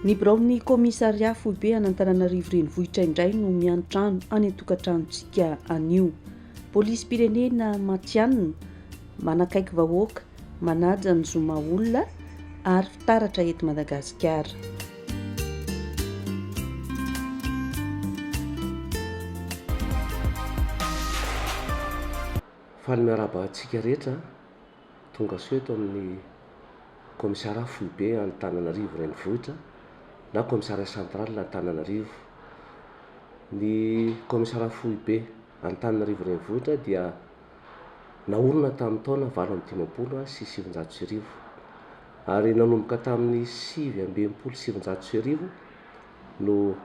Ny biraon'ny kaomisaria foibe an'Antananarivo Renivohitra indray no miantrano any an-tokantranontsika anio. Polisim-pirenena matihanina, manakaiky vahoaka, manaja ny zo maha olona ary fitaratra eto Madagasikara. Faly miarahaba antsika rehetra tonga soa eto amin'ny Kaomisara foibe Antananarivo Renivohitra na Commissariat Central Antananarivo. Ny Kaomisara foibe Antananarivo Renivohitra dia naorina tamin'ny taona 1958 ary nanomboka tamin'ny 1969 no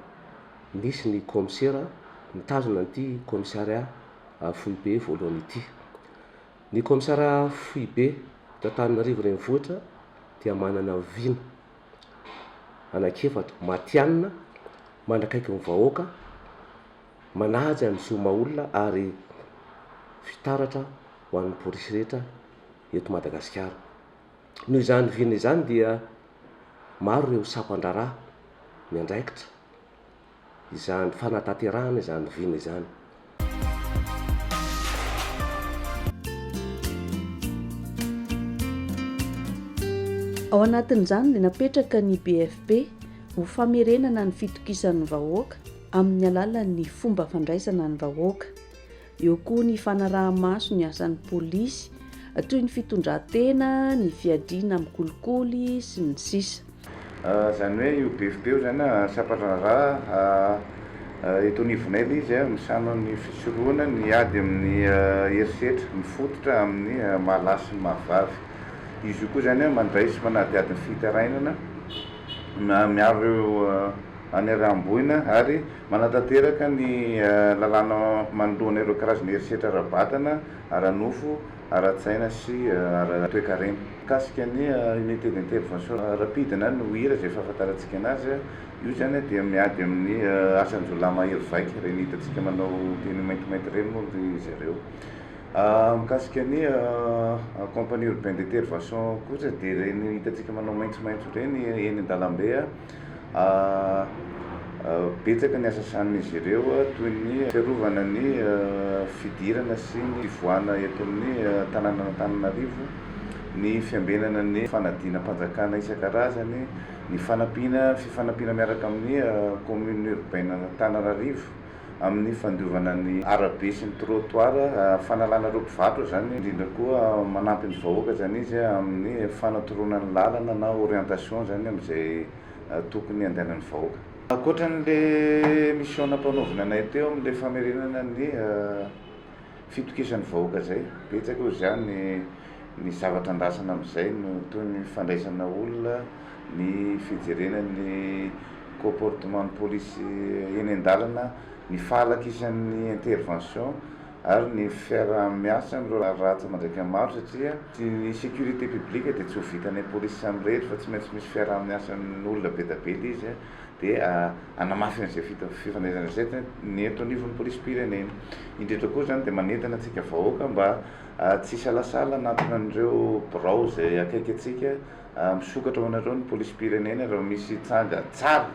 nisy ny kaomisera nitazona an'ity Kaomisariat foibe voalohany ity. Ny kaomisara foibe eto Antananarivo Renivohitra dia manana vina anankiefatra, matihanina, manakaiky ny vahoaka, manaja ny zo maha olona ary fitaratra ho an'ny polisy rehetra eto Madagasikara. Noho izany vina izany dia maro ireo sampan-draharaha miandraikitra izany fanatanterahana izany vina izany. Ao anatin'izany dia napetraka ny BFP ho famerenana ny fitokisan'ny vahoaka amin'ny alalan'ny fomba fandraisana ny vahoaka. Eo koa ny fanaraha-maso ny asan'ny polisy toy ny fitondran-tena, ny fiadiana amin'ny kolikoly, sy ny sisa. Izany hoe io BFP io izany sampan-draharaha eto anivonay ilay izy, misahana ny fisorohana ny ady amin'ny herisetra mifototra amin'ny maha lahy sy ny maha vavy. Izy io koa izany mandray sy manadihady ny fitarainana, miaro ireo any Aramboina ary manatanteraka ny lalàna manoloana ireo karazana herisetra ara-batana, ara-nofo, ara-tsaina sy ara-toekarena. Mikasika ny unité d'intervention rapide na ny UIR izay fahafantarantsika anazy, io izany dia miady amin'ny asan-jiolahy mahery vaika, ireny hitantsika manao tenue maintimainty ireny moa ry zareo. Mikasika ny compagnie urbaine d'intervention kosa dia ireny hitantsika manao maitsomaitso ireny eny an-dalambe. Betsaka ny asa sahanin'izy ireo toy ny fiarovana ny fidirana sy ny fivoahana eto amin'ny tanànan'Antananarivo, ny fiambenana ny fanadinam-panjakana isan-karazany, ny fanampiana fifanampiana miaraka amin'ny commune urbaine Antananarivo amin'ny fandiovana ny arabe sy ny trottoir, fanalana ireo mpivarotra izany, indrindra koa manampy ny vahoaka izany izy amin'ny fanatoroana ny lalana na orientation izany amin'izay tokony handehanan'ny vahoaka. Ankoatra an'ilay mission nampanaovina anay teo amin'ilay famerenana ny fitokisan'ny vahoaka izay, betsaka hoy izany ny zavatra andrasana amin'izay no toy ny fandraisana olona, ny fijerena ny comportement ny polisy eny an-dalana, ny fahalakisan'ny intervention ary ny fiaraha-miasa amin'ireo ratsy aman-draika maro satria ny sécurité publique dia tsy ho vitanay polisy samirery fa tsy maintsy misy fiaraha-miasa amin'olona be dia be ilay izy dia hanamafy an'izay fifandraisana izay ny eto anivon'ny polisim-pirenena. Indrindra koa izany dia manentana antsika vahoaka mba tsy hisalasala hanantona an'ireo birao izay akaiky antsika Misokatra ho anareo ny polisim-pirenena raha misy tranga tsara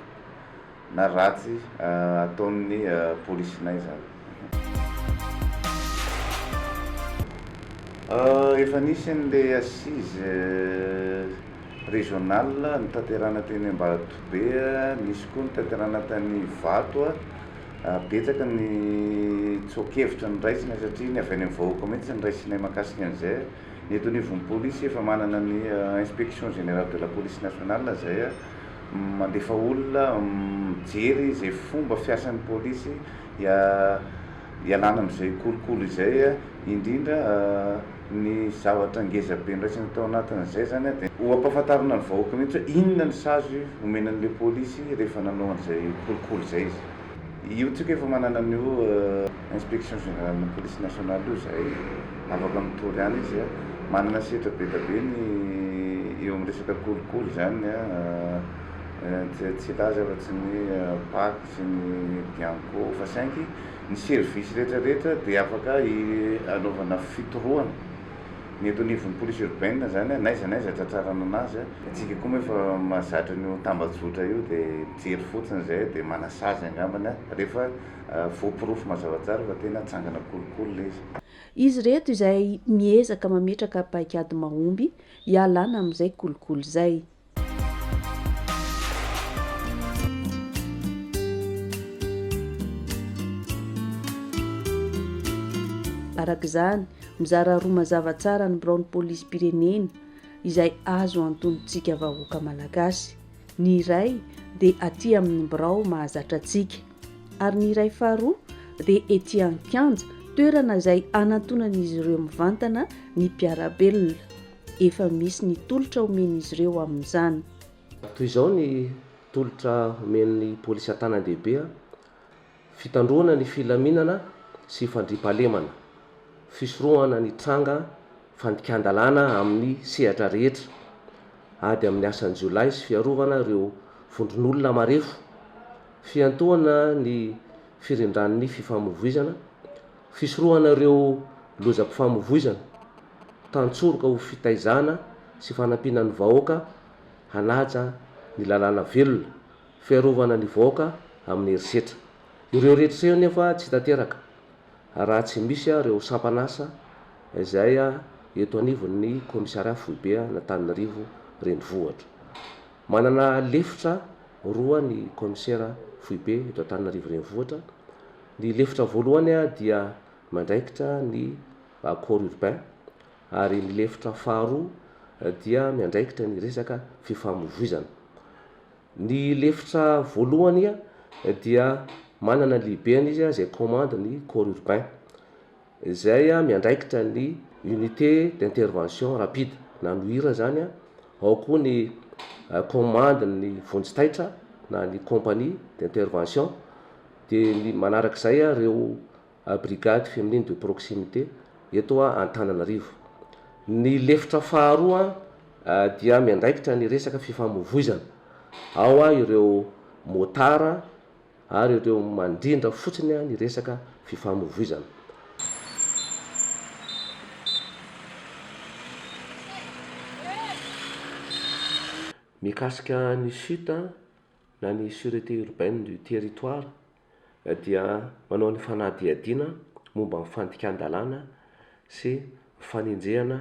na ratsy ataon'ny polisinay izany. Efa nisy an'ilay assise régionale notanterahina teny Ambatobe, nisy koa notanterahina tany Ivato. Betsaka ny tsoa-kevitra noraisina satria ny avy any amin'ny vahoaka mihitsy no raisinay mahakasika an'izay. Ny eto anivon'ny polisy efa manana ny inspection générale de la police nationale izay mandefa olona mijery izay fomba fiasan'ny polisy hialana amin'izay kolikoly izay, indrindra ny zavatra ngeza be noraisina tao anatin'izay izany dia ho ampahafantarina ny vahoaka mihitsy hoe inona ny sazy omena an'ilay polisy rehefa nanao an'izay kolikoly izay izy. Io tsika efa manana an'io inspection générale ny police nationale io zahay afaka mitory any izy a, manana setra be da be ny eo amin'ny resaka kolikoly zany a, tsy hilaza afa tsy ny pac sy ny bianco fa saingy ny service rehetra rehetra dia afaka anaovana fitorohana. Ny eto anivon'ny police urbaine izany n'aiza n'aiza tratrarana anazy, antsika koa moa efa mahazatra an'io tambajotra io dia mijery fotsiny izay dia manasazy angambany rehefa voaporofo mazava tsara fa tena trangana kolikoly ilay izy. Izy ireto izay miezaka mametraka paikady mahomby hialana amin'izay kolikoly izay. Araka izany, mizara roa mazava tsara ny biraon'ny polisim-pirenena izay azo antonintsika vahoaka malagasy. Ny iray dia aty amin'ny birao mahazatra antsika ary ny iray faharoa dia ety an-kianja, toerana izay anantonan'izy ireo mivantana ny mpiara-belona. Efa misy ny tolotra omen'izy ireo amin'izany. Toy izao ny tolotra omen'ny polisy an-tanan-dehibe, fitandroana ny filaminana sy fandriampahalemana, fisorohana ny tranga fandikan-dalàna amin'ny sehatra rehetra, ady amin'ny asan-jiolahy sy fiarovana ireo vondron'olona marefo, fiantohana ny firindran'ny fifamoivoizana, Fisorohana ireo lozam-pifamoivoizana, tantsoroka ho fitaizana sy fanampiana ny vahoaka hanaja ny lalàna velona, fiarovana ny vahoaka amin'ny herisetra. Ireo rehetra ireo anefa tsy tanteraka raha tsy misy ireo sampan'asa izay eto anivon'ny Kaomisarià foibe an'Antananarivo Renivohitra. Manana lefitra roa ny kaomisera foibe eto Antananarivo Renivohitra. Ny lefitra voalohany dia miandraikitra ny corps urbain ary ny lefitra faharoa dia miandraikitra ny resaka fifamoivoizana. Ny lefitra voalohany dia manana ny lehibeny izy izay commande ny corps urbain izay miandraikitra ny unité d'intervention rapide na ny UIR zany, ao koa ny commande ny vonjy taitra na ny compagnie d'intervention. Dia ny manarak'izay ireo brigade féminine de proximité eto Antananarivo. Ny lefitra faharoa dia miandraikitra ny resaka fifamoivoizana. Ao ireo motard ary ireo mandrindra fotsiny ny resaka fifamoivoizana. Mikasika ny chute na ny Sûreté urbaine du territoire dia manao ny fanadihadiana momba ny fandikan-dalàna sy fanenjehana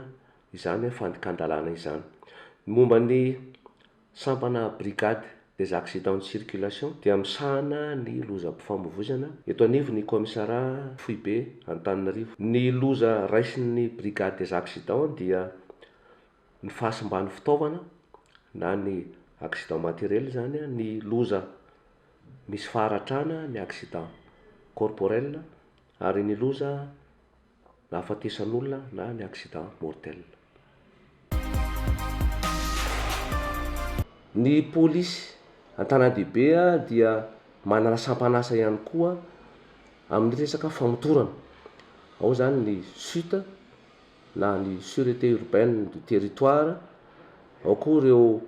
izany fandikan-dalàna izany. Ny momba ny sampana Brigade des accidents de circulation dia misahana ny lozam-pifamoivoizana eto anivon'ny kaomisarià foibe Antananarivo. Ny loza raisin'ny Brigade des accidents dia ny fahasimban'ny fitaovana na ny accident matériel izany, ny loza misy faharatrana, ny accident corporel ary ny loza nahafatesan'olona na ny accident mortel. Ny polisy an-tanàn-dehibe dia manana sampan'asa ihany koa amin'ny resaka famotorana, ao izany ny SUT na ny Sûreté urbaine du territoire, ao koa ireo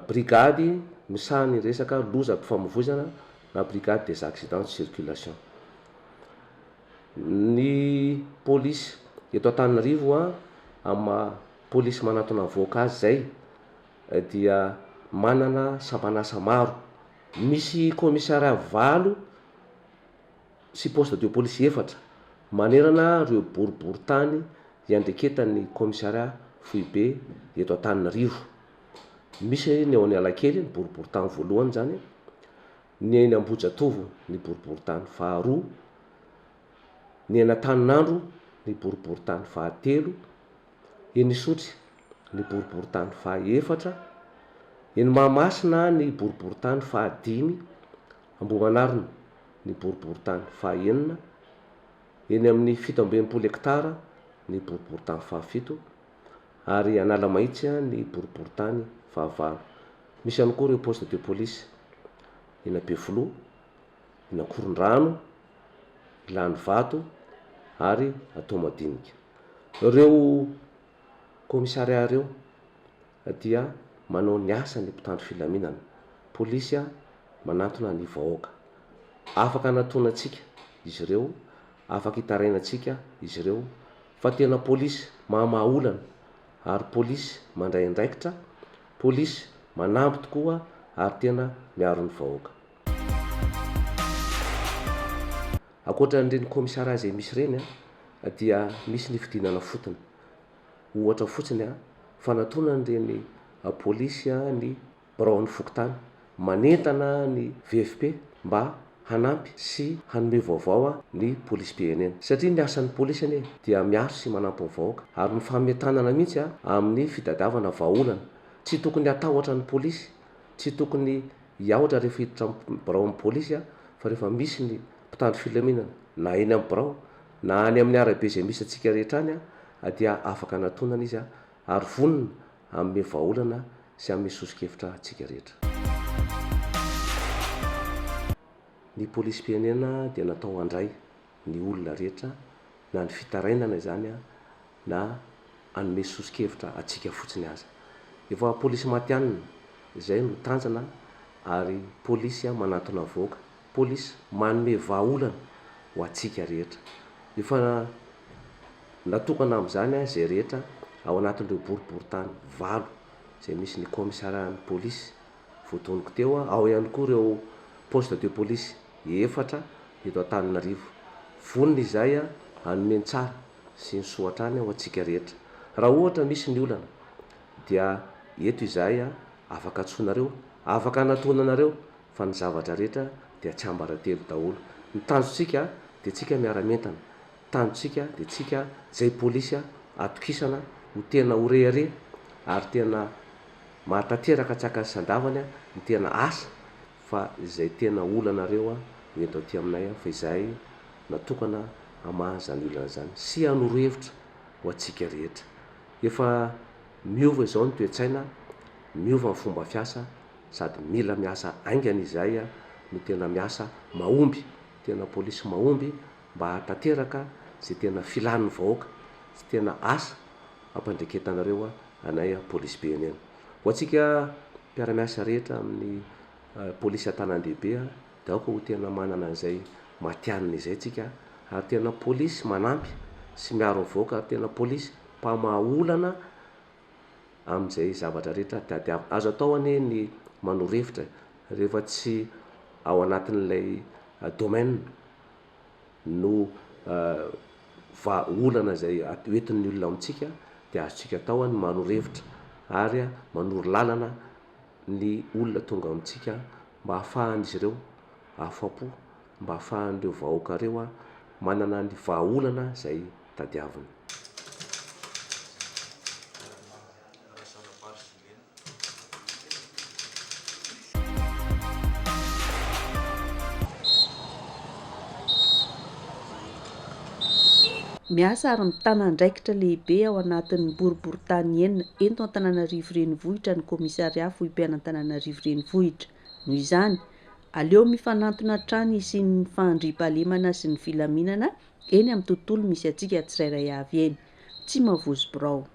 brigady misahana ny resaka lozam-pifamoivoizana na brigade des accidents de circulation. Ny polisy eto Antananarivo amin'ny maha polisy manantona avoaka azy izay dia manana sampan'asa maro. Misy commissariat valo sy poste de police efatra manerana ireo boriborintany iandreketan'ny kaomisarià foibe eto Antananarivo. Misy ny ao Analakely, ny boriborintany voalohany izany, ny eny Ambohijatovo ny boriborintany faharoa, ny eny Antaninandro ny boriborintany fahatelo, eny Isotry ny boriborintany fahaefatra, eny Mahamasina ny boriborintany fahadimy, Ambohimanarina, ny boriborintany fahaenina, eny amin'ny 67 hektara ny boriborintany fahafito ary Analamahitsy ny boriborintany fahavalo. Misy ihany koa ireo poste de police eny Ampefiloha, eny Ankorondrano, Ilanivato ary Antohomadinika. Ireo commissariat ireo dia manao ny asany mpitandro filaminana, polisy manantona ny vahoaka. Afaka anatonantsika izy ireo, afaka itarainantsika izy ireo fa tena polisy. mamaha olana ary polisy mandray andraikitra, polisy manampy tokoa ary tena miaro ny vahoaka. Ankoatra an'ireny kaomisara izay misy ireny dia misy ny fidinana fotony. Ohatra fotsiny, fanatonan'ireny polisy ny biraon'ny fokontany, manentana ny VFP mba hanampy sy hanome vaovao ny polisim-pirenena. Satria ny asan'ny polisy anie dia miaro sy manampy ny vahoaka ary mifanome tanana mihitsy amin'ny fitadiavana vahaolana. Tsy tokony hatahotra ny polisy, tsy tokony hiahotra rehefa hiditra amin'ny biraon'ny polisy fa rehefa misy ny mpitandro filaminana na eny amin'ny birao na any amin'ny arabe izay misy antsika rehetra any dia afaka anatonana izy ary vonona hanome vahaolana sy hanome soso-kevitra antsika rehetra. Ny polisim-pirenena dia natao handray ny olona rehetra na ny fitarainana izany na hanome soso-kevitra antsika fotsiny aza. Efa polisy matihanina izay no tanjona ary polisy manantona vahoaka, polisy manome vahaolana ho antsika rehetra. Efa natokana amin'izany izay rehetra ao anatin'ireo boriborintany valo izay misy ny kaomisarian'ny polisy voatonoko teo, ao ihany koa ireo poste de police efatra eto Antananarivo. Vonona izahay hanome ny tsara sy ny soa hatrany ho antsika rehetra. Raha ohatra misy ny olana dia eto izahay afaka antsoinareo, afaka anatonanareo fa ny zavatra rehetra dia tsiambaratelo daholo. Ny tanjontsika dia tsika miara-mientana, tanjontsika dia tsika izay polisy atokisana ho tena ho rehareha ary tena mahatanteraka antsakany sy andavany ny tena asa fa izay tena olanareo no ento aty aminay fa izahay natokana hamaha izany olana izany sy hanoro hevitra ho antsika rehetra. Efa miova izao ny toe-tsaina, miova ny fomba fiasa sady mila miasa haingana izahay no tena miasa mahomby, tena polisy mahomby mba hahatanteraka izay tena filan'ny vahoaka sy tena asa ampiandraiketanareo anay polisim-pirenena. Ho antsika mpiara-miasa rehetra amin'ny polisy an-tanàn-dehibe dia aoka ho tena manana an'izay matihanina izay tsika ary tena polisy manampy sy miaro ny vahoaka ary tena polisy mpamaha olana amin'izay zavatra rehetra tadiavina. Azo atao anie ny manoro hevitra rehefa tsy ao anatin'ilay domaine no vahaolana izay hoentin'ny olona amintsika dia azontsika atao ny manoro hevitra ary manoro lalana ny olona tonga amintsika mba hahafahan'izy ireo afa-po, mba hahafahan'ireo vahoaka ireo manana ny vahaolana izay tadiaviny. Miasa ary mitana andraikitra lehibe ao anatin'ny boriborintany enina eto Antananarivo Renivohitra ny Kaomisarià Foiben'Antananarivo Renivohitra. Noho izany, aleo mifanantona hatrany hisian'ny fahandriampahalemana sy ny filaminana eny amin'ny tontolo misy antsika tsirairay avy eny. Tsy mavozo birao.